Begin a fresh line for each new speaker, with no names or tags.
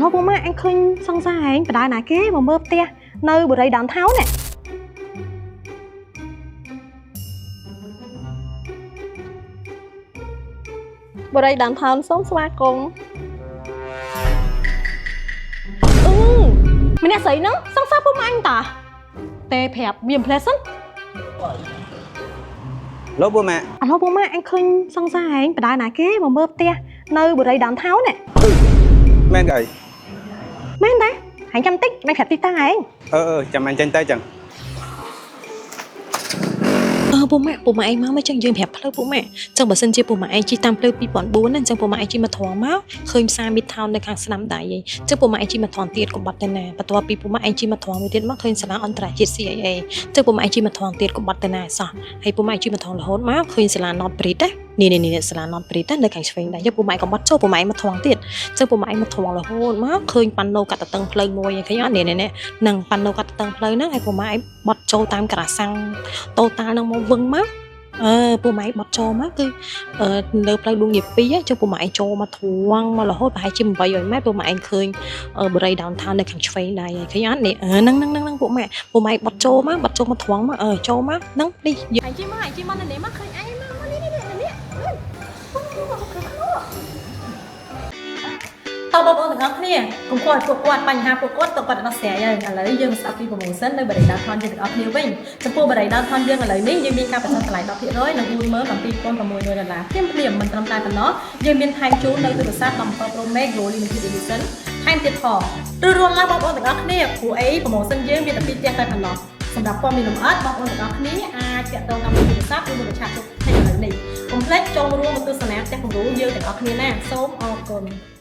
ឡូវពូម៉ាក់អញឃើញសង្សារឯងបដៅណាគេមកមើលផ្ទះនៅបូរី downtown ណែបូរី downtown សូមស្វាគមន៍អឺម្នាក់ស្រីហ្នឹងសង្សារពូម៉ាក់អញតាទេប្រាប់វាមិនផ្លែសិន
លោកពូម៉ាក់
ឥឡូវពូម៉ាក់អញឃើញសង្សារឯងបដៅណាគេមកមើលផ្ទះនៅបូរី downtown ណែ
មែនកអី
មែនតាហែងចាំតិចមិនប្រាប់ទីតាំងឯង
អឺអឺចាំអញចេញទៅចឹង
អឺពូម៉ាក់ពូម៉ាក់ឯងមកមកចឹងយើងប្រាប់ផ្លូវពូម៉ាក់ចឹងបើសិនជាពូម៉ាក់ឯងជិះតាមផ្លូវ2004ណាចឹងពូម៉ាក់ឯងជិះមកត្រង់មកឃើញផ្សារ Midtown នៅខាងស្ដាំដៃឯងចឹងពូម៉ាក់ឯងជិះមកត្រង់ទៀតកុំបាត់ទៅណាបន្ទាប់ពីពូម៉ាក់ឯងជិះមកត្រង់មួយទៀតមកឃើញសាលាអន្តរជាតិ CIA ចឹងពូម៉ាក់ឯងជិះមកត្រង់ទៀតកុំបាត់ទៅណាសោះហើយពូម៉ាក់ឯងជិះមកត្រង់រហូតមកឃើញសាលា North Bridge ណានេះនេះនេះសាលា North Bridge ណានៅខាងឆ្វេងដៃចឹងពូម៉ាក់ឯងកុំបាត់ចូលពូម៉ាក់ឯងមកត្រង់ទៀតចឹងពូម៉ាក់ឯងមកត្រង់រហូតមកឃើញប៉ាណូកាត់តតឹងផ្លូវមួយឃើញអត់នេះនេះនេះនឹងប៉ាណូកាត់តតឹងផ្លូវហ្នឹងហើយពូម៉ាក់ឯងបត់ចូលតាមក្រាសាំង តូតាល់នឹងមកវឹងមកអឺពូម៉ែបត់ចូលមកគឺអឺលើផ្លូវដួងយាពីចុះពូម៉ែចូលមកទ្រង់មករហូតប្រហែលជា800ម៉ែត្រពូម៉ែឃើញបរិយ downtown នៅខាងឆ្វេងដៃហើយឃើញអត់នេះអឺហ្នឹងហ្នឹងហ្នឹងពូម៉ែពូម៉ែបត់ចូលមកបត់ចូលមកទ្រង់មកអឺចូលមកហ្នឹងនេះ
ឯងជិះមកឯងជិះមកនៅនេះមកឃើញអញមកមកនេះនេះនេះ
តើបងប្អូនទាំងអស់គ្នាកុំខ្វល់ពួកគាត់បញ្ហាពួកគាត់ទៅគាត់ដោះស្រាយហើយឥឡូវយើងស្ដាប់ពី promotion នៅបរិយា downtown យើងទាំងអស់គ្នាវិញចំពោះបរិយា downtown យើងឥឡូវនេះយើងមានការបញ្ចុះតម្លៃ10%និង47600ដុល្លារភ្លាមភ្លាមមិនត្រឹមតែប៉ុណ្ណោះយើងមានថែមជូននៅទូរស័ព្ទ17 Pro Max Gold Limited Edition ថែមទៀតផងឬរួមឡើងបងប្អូនទាំងអស់គ្នាព្រោះអី promotion យើងមានតែពីរផ្ទះតែប៉ុណ្ណោះសម្រាប់ព័ត៌មានលម្អិតបងប្អូនទាំងអស់គ្នាអាចទាក់ទងតាមទូរស័ព្ទឬមួយឆាតចូលផ្សេងឥឡូវនេះកុំភ្លេចចូលរួមមកទស្សនាផ្ទះគំរូយើងទាំងអស់គ្នាណាសូមអរគុណ។